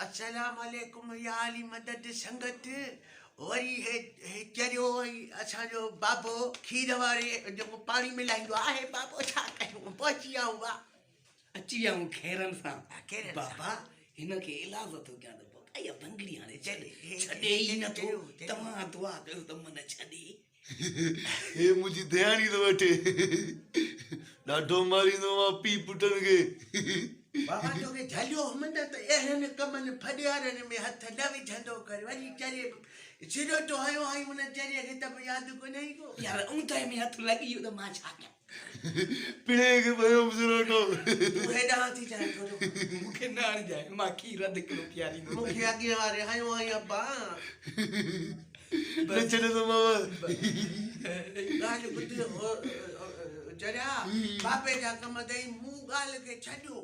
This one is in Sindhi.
السلام عليڪم يا علي مدد سنگت وري هي هي چريو ۽ اسان جو بابو کير واري جيڪو پاڻي ملائيندو آهي بابو ڇا ڪيون پهچي ويا آهيون وا اچي ويا آهيون خيرن سان خيرن سان. بابا هن کي علاج ٿو ڪيان ته بابا اها بنگڙي هاڻي ڇڏ هي- ڇڏي ئي نٿو چريو، چريو. توهان دعا ڪيو ته من ڇڏي هي منهنجي ڌياڻي ٿو وٺي. ڏاڍو ماريندو مان پيء پٽن کي. بابا توکي جهليو هئم نه ته اهڙن ڪمن ڦڏيارن ۾ هٿ نه وجهندو ڪر. وري چري سروٽو هنيو هئائين ان چريء کي ته به ياد ڪونهي ڪو. يار اونداهي ۾ هٿ لڳي ويو ته مان ڇا ڪيان. پڻهين کي به هنيو سروٽو. تون هيڏانهن ٿي چاهين ٿورو. مون کي نه هڻجانء مان کير اڌ ڪلو پياريندوسانء. مون کي اڳئين واري هنيو هئائين ابا. نه ڇڏيندومانء. ڳالهه ٻڌ چريا، بابي جا ڪم اٿئي، مون ڳالهه کي ڇڏيو.